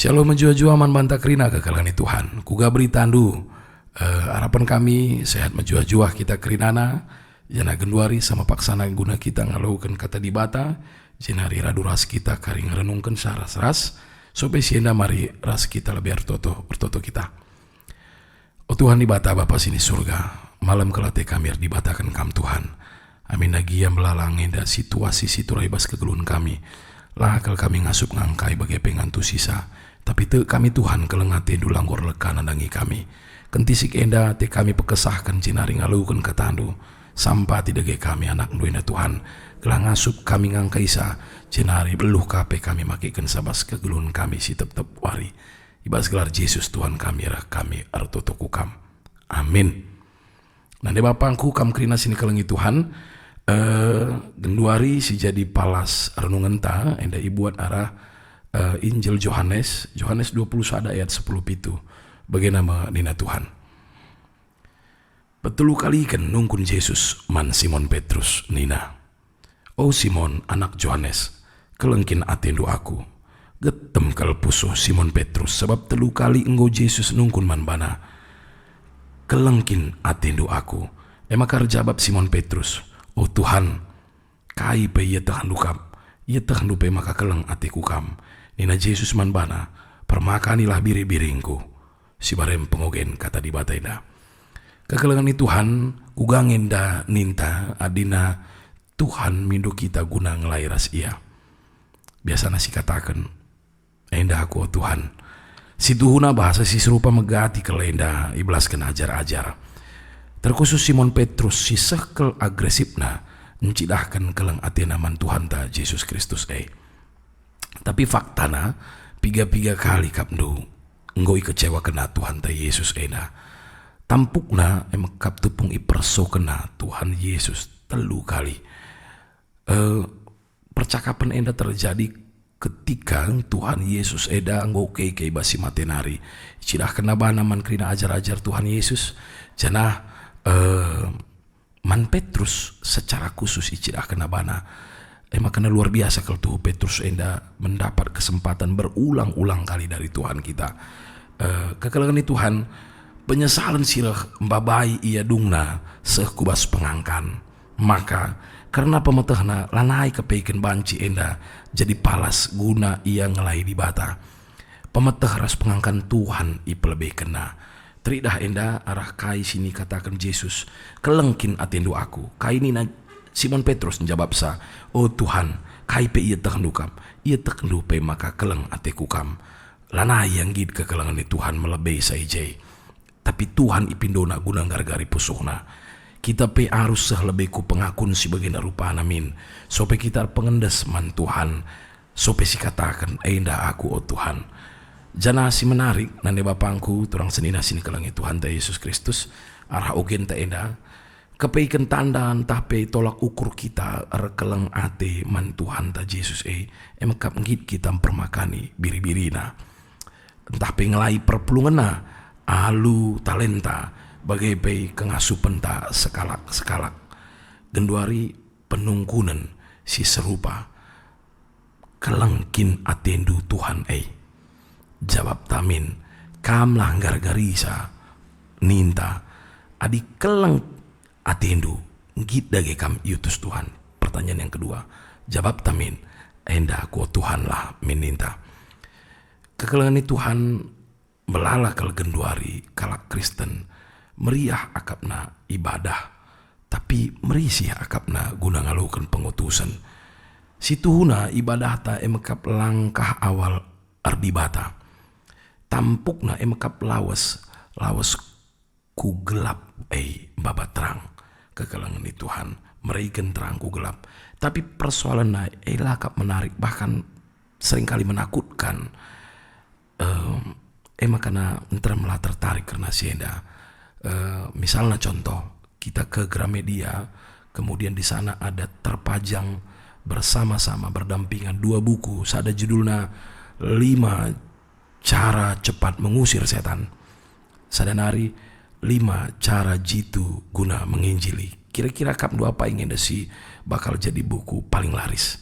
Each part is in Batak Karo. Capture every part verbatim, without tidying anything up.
Jalo mejuah-juah man banta kerina kekelengen Tuhan. Kuga beritandu, eh, arapen kami sehat mejuah-juah kita kerinana, janah genduari sama paksana guna kita ngaloken kata Dibata, jenari radu ras kita kari ngerenungken sa ras-ras, sope si enda mari ras kita lebe ertoto, ertoto kita. O Tuhan Dibata, Bapa si ni Surga, malem kal ate kami erdibataken Kam, Tuhan. Aminna gia melala nge enda situasi si turah i bas kegeluhen kami. La kal kami ngasup ngangkai bage pe ngantusisa. Tapi tek kami, Tuhan, keleng ateNdu la enggo erleka nandangi kami. Kentisik enda ate kami pekesahken jenari ngaloken kataNdu. Sampati dage kami anakNdu enda, Tuhan, gelah ngasup kami ngangkaisa, jenari beluh ka pe kami makekensa bas kegeluhen kami si tep-tep wari. I bas gelar Jesus Tuhan kami, reh kami ertoto ku Kam. Amin. Nande bapangku, kam kerina si nikelengi Tuhan, eh, genduari si jadi palas renungenta enda ibuat arah, eh, Injil Johanes, Johanes dua puluh sada ayat sepuluh pitu. Bagena me nina Tuhan. Petelu kaliken nungkun Jesus man Simon Petrus nina, "O Simon, anak Johanes, keleng kin atendu Aku?" Getem kal pusuh Simon Petrus, sabap telu kali enggo Jesus nungkun man bana, "Keleng kin atendu Aku?" E maka erjabap Simon Petrus, "O Tuhan, kai pe ietehndu kap, ietehndu pe maka keleng ateku Kam." Nina Jesus man bana, "Permakanilah biri-biringKu." Si barem pengogen kata Dibata enda. Kekelengen Tuhan, kuga nge enda ninta adina Tuhan mindo kita guna ngelai ras Ia. Biasana sikataken, "Enda aku, o Tuhan." Situhuna bahasa si serupa megati kal enda ibelasken ajar-ajar. Terkhusus Simon Petrus si seh kal agresifna ncidahken keleng atena man Tuhanta Jesus Kristus e. Tapi faktana, piga-piga kali kapndu enggo ikecewakenna Tuhanta Jesus enda. Tampukna e mekap tupung ipersokenna Tuhan Jesus telu kali. Eh, percakapen enda terjadi ketika Tuhan Jesus eda enggo keke i bas si mate nari. Icidahkenna bana man kerina ajar-ajar Tuhan Jesus, janah, eh, man Petrus secara khusus icidahkenna bana. E maka luar biasa kal tuhu Petrus enda mendapat kesempatan berulang-ulang kali dari Tuhan kita. Eh, kekelengen Tuhan, penyesalen si reh mbabai ia dungna seh ku bas pengangkan. Maka, kerna pemetehna lanai kepeken banci enda jadi palas guna ia ngelai Dibata. Pemeteh ras pengangkan Tuhan ipelebekenna. Teridah enda arah kai si nikataken Jesus, "Keleng kin atendu Aku?" Kai nina Simon Petrus njabapsa, "O Tuhan, kai pe ietehndu Kam, ietehndu pe maka keleng ateku Kam." Lanai ia nggit kekelengen Tuhan melebei sa i je. Tapi Tuhan ipindona guna nggargari pusuhna. Kita pe arus seh lebe ku pengakun si bagenda rupana min, sope kita erpengendes man Tuhan, sope sikataken, "Enda aku, o Tuhan." Janah si menarik, nande bapangku, turang senina si nikelengi Tuhanta Jesus Kristus, arah ogenta enda, kepeken tanda ntah pe tolak ukur kita erkeleng ate man Tuhanta Jesus e, e mekap nggit kita mpermakani biri-birina. Ntah pe ngelai perpulungenna alu talenta, bage pe kengasupenta sekalak-sekalak. Genduari penungkunen si serupa, "Keleng kin atendu Tuhan e?" Jabapta min, "Kamlah nggargarisa," ninta. "Adi keleng atendu, nggit dage kam iutus Tuhan." Pertanyaan yang kedua, jabapta min, "Enda aku, o Tuhanlah," min ninta. Kekelengen Tuhan, melala kal genduari kalak Kristen meriah akapna ibadah, tapi merisih akapna guna ngaloken pengutusen. Situhuna ibadahta e mekap langkah awal erdibata. Tampukna e mekap lawes, lawes ku gelap e maba terang. Kekelengen Tuhan mereken terang ku gelap. Tapi persoalenna e la kap menarik, bahkan seringkali menakutkan. Em, e maka nterem la tertarik kerna si enda. Eh, misalna contoh, kita ke Gramedia, kemudian di sana ada terpajang bersama-sama, berdampingan dua buku, sada judulna Lima Cara Cepat Mengusir Setan, sada nari Lima Cara Jitu Guna Menginjili. Kira-kira kam dua apa inge si bakal jadi buku paling laris?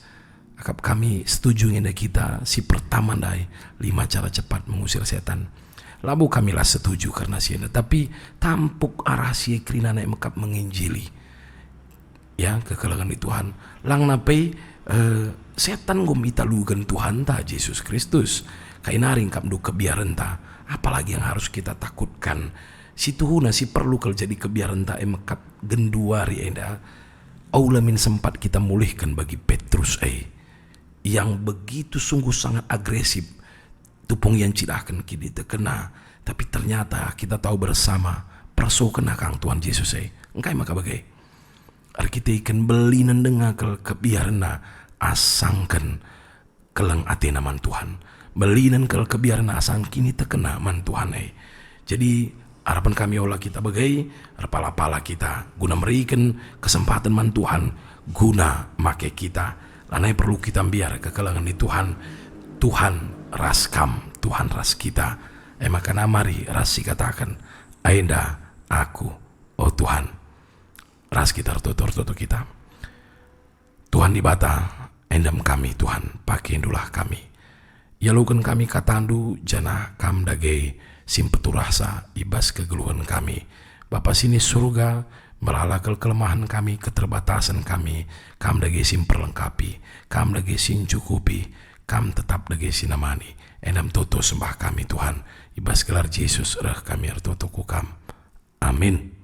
Kap kami setuju nge enda kita, si pertama ndai, lima cara cepat mengusir setan. Labo kami la setuju kerna si enda, tapi tampuk arah si e kerina e mekap menginjili. Ya, kekelengen ni Tuhan. Langna pe, eh, setan enggo italuken Tuhanta Jesus Kristus. Kai nari kap ndu kebiarenta. Apalagi yang harus kita takutkan. Si tuhuna si perlu kal jadi kebiarenta e mekap genduari enda. Aula min sempat kita mulihken bagi Petrus e, yang begitu sungguh sangat agresif, tupung ia ncidahken kinitekenna, tapi ternyata kita tahu bersama, persokenna kang Tuhan Jesus e. Engkai maka bage? Erkiteken belinen denga kal kebiarenna asangken keleng atena man Tuhan. Belinen kal kebiarenna asangken kinitekenna man Tuhan e. Jadi, arapen kami ola kita bage, erpala-pala kita, guna meriken kesempaten man Tuhan, guna make kita. Lanai perlu kita mbiar kekelengen ni Tuhan. Tuhan ras kam, Tuhan ras kita. E maka mari ras sikataken, "Enda aku, o Tuhan." Ras kita ertoto-ertoto kita. Tuhan Dibata, endam kami, Tuhan, pakendulah kami. Ialoken kami katandu, janah Kam dage si mpeturahsa i bas kegeluhen kami. Bapa si ni Surga, melala kal kelemahen kami, keterbatasen kami, Kam dage si mperlengkapi, Kam dage si ncukupi, Kam tetap dage si nemani. Endam toto sembah kami, Tuhan, i bas gelar Jesus reh kami ertoto ku Kam. Amin.